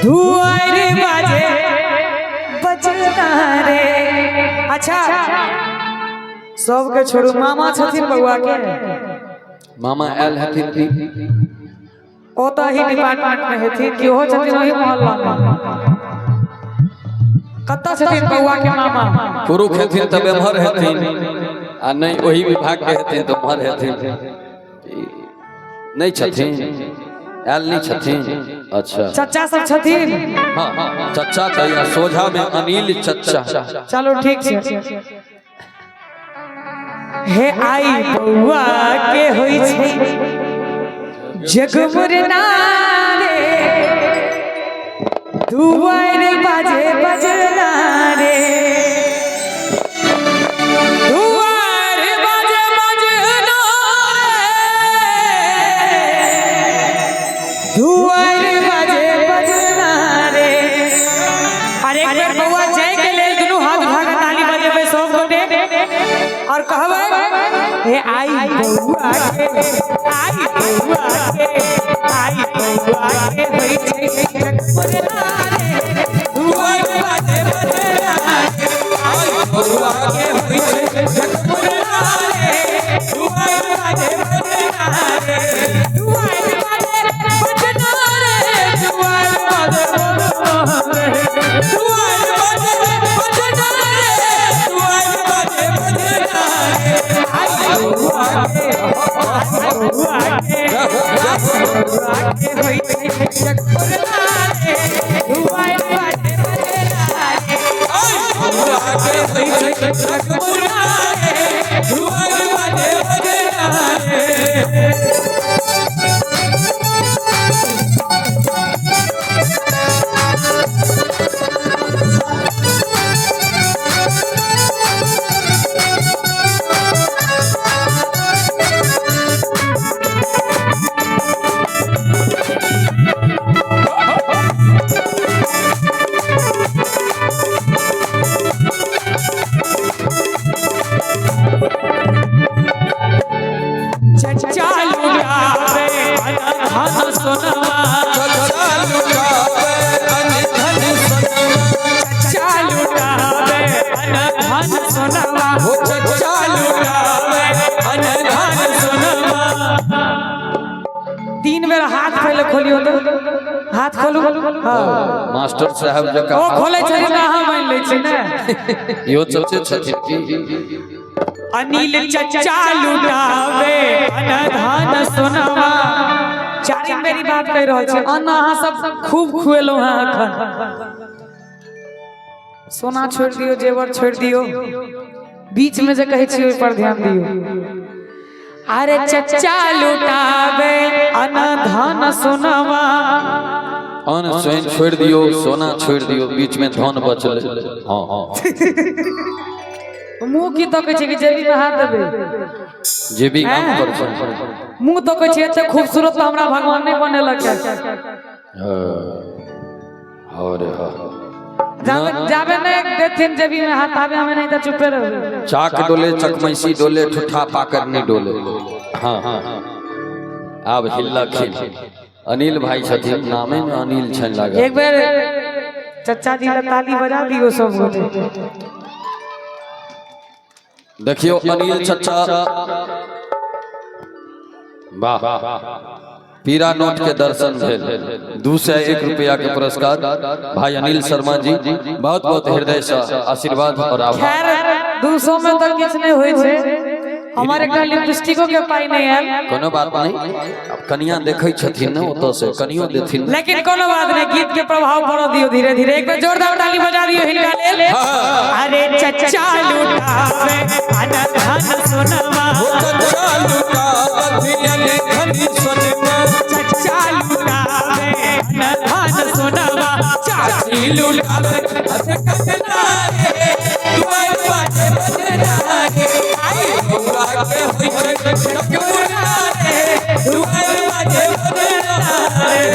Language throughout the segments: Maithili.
दुआरि बाजे बजना रे। अच्छा, सबके छोड़ू, मामा छथिन बउआ के? मामा आयल हेथिन की? ओ तऽ ही डिपार्टमेंट में हेथिन कि ओहो छथिन ओही मोहल्ला में? कतऽ छथिन बउआ के मामा? पुरुष हेथिन तब एम्हर हेथिन, आ नहि ओही विभाग के हेथिन तऽ ओम्हर हेथिन। नहि छथिन, आयल नहि छथिन। अच्छा, चचा सब छथिन? हाँ, चचा तऽ या सोझा में अनिल चचा। चलो ठीक छै। हे आई बउआ के होइ छै जगमुरना रे, दुआर बाजे बजना रे, दुआर बाजे बजना रे, दुआर बाजे बजना रे। अरे एक बेर बउआ जाय के लेल दुनू हाथ उठा के ताली बजेबै सब गोटे और कहबै, हे आई बउआ के, आई बउआ के, आई बउआ के होइ छै जगमुरना रे, दुआर बाजे बजना रे, आई बउआ के होइ छै जगमुरना रे, दुआर बाजे बजना रे, दुआर बाजे बजना रे, दुआर बाजे बजना रे, दुआर बाजे बजना रे, दुआर बाजे बजना रे, आई बउआ के, आई बउआ के, आई बउआ के होइ छै जगमुरना रे, दुआर बाजे बजना रे, आई बउआ के होइ छै जगमुरना रे, दुआर बाजे बजना रे। चचा लुटावे धन सोनवा, चचा लुटावे अन धन सोनवा, चचा लुटावे धन सोनवा, हो चचा लुटावे अन धन सोनवा। तीन बेर हाथ पहिले खोलियो तो, हाथ खोलू। हाँ, मास्टर साहब जकाँ ओ खोलै छै तऽ अहाँ मानि लै छी ने? इहो चचे छथिन की? अनिल चचा लुटावे धन सोनवा। चारिम बेरी बात कहि रहल छी, अन्न अहाँ सब खूब खुएलहुँ हेँ अखन। सोना छोड़ि दियौ, जेवर छोड़ि दियौ, बीच में जे कहै छी ओहि पर ध्यान दियौ। अरे चचा लुटावे अन्न धन सोनवा। अन्न स्वयं छोड़ि दियौ, सोना छोड़ि दियौ, बीच में धन बचलै। हाँ हाँ। मुँह की तकै छै कि जेबी में हाथ देबै? जेबी गाम पर छै। मुँह तकै छै? एते खूबसूरत तऽ हमरा भगवान नहि बनेलक है। हाँ रे हाँ। जाबे जाबे नहि देथिन जेबी में हाथ, ताबे हमे नहीं तऽ चुपे रहबै। चाक डोले, चकमैसी डोले, ठुठा पाकर नहीं डोले। हाँ हाँ, आब हिल्लखिन अनिल भाई छथिन, नामे में अनिल छनि लागल। एक बेर चचा जी ला ताली बजा दियौ सब गोटे। देखियौ अनिल चचा, वाह, पीरा नोट के दर्शन भेल। 201 रुपया के पुरस्कार भाई अनिल शर्मा जी, बहुत बहुत हृदय से आशीर्वाद और आभार। खैर, 200 में तऽ किछु नहि होइ छै, हमर एकटा लिपस्टिको के पाइ नहि आयल। कोनो बात नहीं, अब कनिया देखै छथिन ने, ओतऽ से कनियो देथिन। लेकिन कोनो बात नहीं, गीत के प्रभाव पड़ दियो धीरे धीरे। एक बेर जोरदार ताली बजा दियो हिनका लेल। अरे चचा लुटावे धन सोनवा, चचा लुटावे धन सोनवा, चचा लुटावे धन सोनवा, चाची लुटावे बजना रे, दुआर बाजे बजना रे, आई बउआ के होइ छै जगमुना रे, दुआर बाजे बजना रे।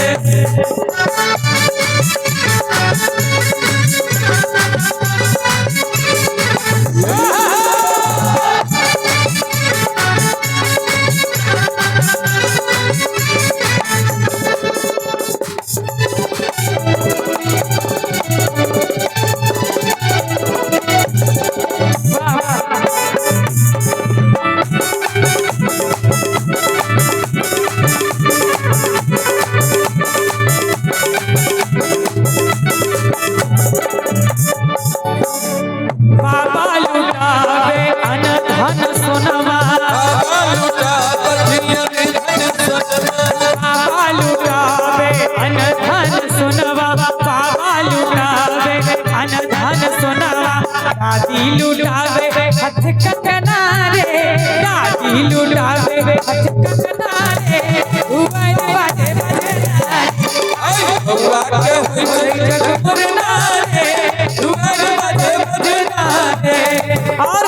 देबै कंगना रे, दुआरि बाजे बजना रे। बउआ के होइ छै जगपुरना रे, दुआरि बाजे बजना रे। और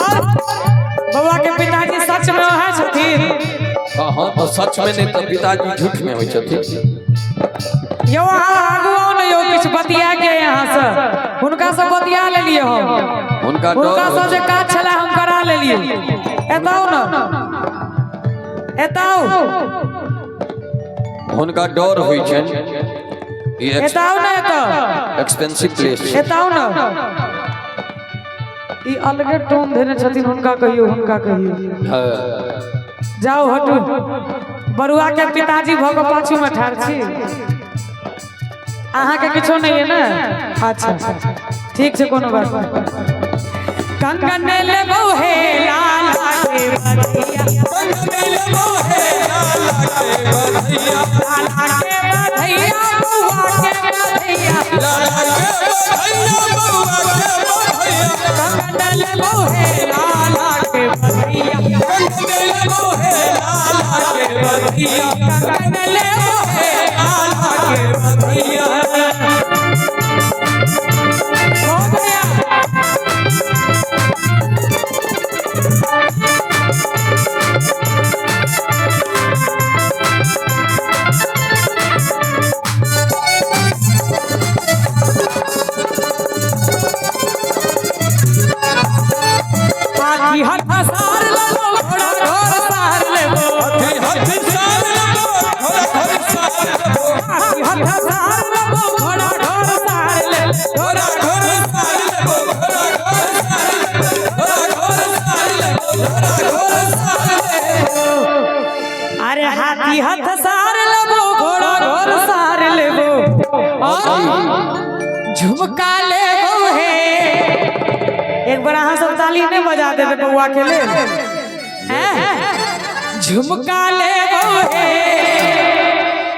बउआ के पिताजी सच में वएह छथिन? हाँ हाँ, तो सच में नहीं तो पिताजी झूठ में होइ छथिन। यौ, अहाँ आगू आउ ने यौ, किछु बतिया के यहाँ से हुनका से बतिया लेलियै हम। हुनका डर हुनका होइ से जे काज छलै हम करा लेलियै। एतऽ आउ ने, एतऽ आउ। हुनका डर होइ छनि। ई एतऽ आउ ने, एतऽ। एक्सपेंसिव प्लेस छै। एतऽ आउ ने। ई अलगे टोन धेने छथिन। हुनका कहियौ, हुनका कहियौ। हाँ। जाउ, हटू। बरुआ के पिताजी भऽ कऽ पाछू में ठाढ़ छी। अहाँके किछो नहीं है ने? अच्छा, ठीक छै, कोनो बात नहि। कंगन लेबो हे लाला के बधैया, लाला के बधैया, बउआ के बधैया। कंगन लेबो हे लाला के बधैया, कंगन लेबो हे लाला के बधैया। बहुत बढ़िया। हाथी हथ सार लेबो, घोड़ा घर सार लेबो। हाथी हथ सार लेबो, घोड़ा घर सार लेबो। घोड़ा घर अरे हाथी हथ सार लेबो, घोड़ा घर सार लेबो और झुमका लेबो हे। एक बार अहाँ सब ताली नहीं बजा देबै बउआ के लेल? हैं? झुमका लेबो हे,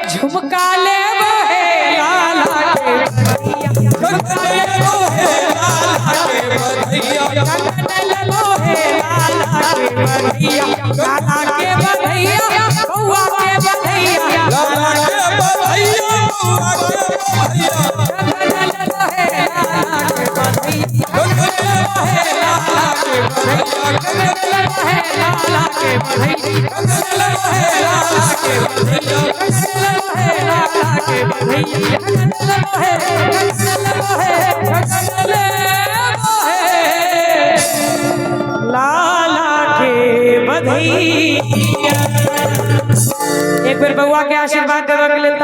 झुमका लेबो हे लाला के बधैया, झुमका लेबो हे लाला के बधैया, कंगन लेबो हे लाला के बधैया, लाला के बधैया, बउआ के बधैया। कंगन लेबो हे लाला के बधैया, कंगन लेबो हे लाला के बधैया, कंगन लेबो हे लाला के बधैया, कंगन लेबो हे लाला के बधैया, कंगन लेबो हे लाला के बधैया, कंगन लेबो हे, कंगन लेबो हे, कंगन लेबो हे लाला के बधैया। एक बेर बउआ के आशीर्वाद देवे के लेल।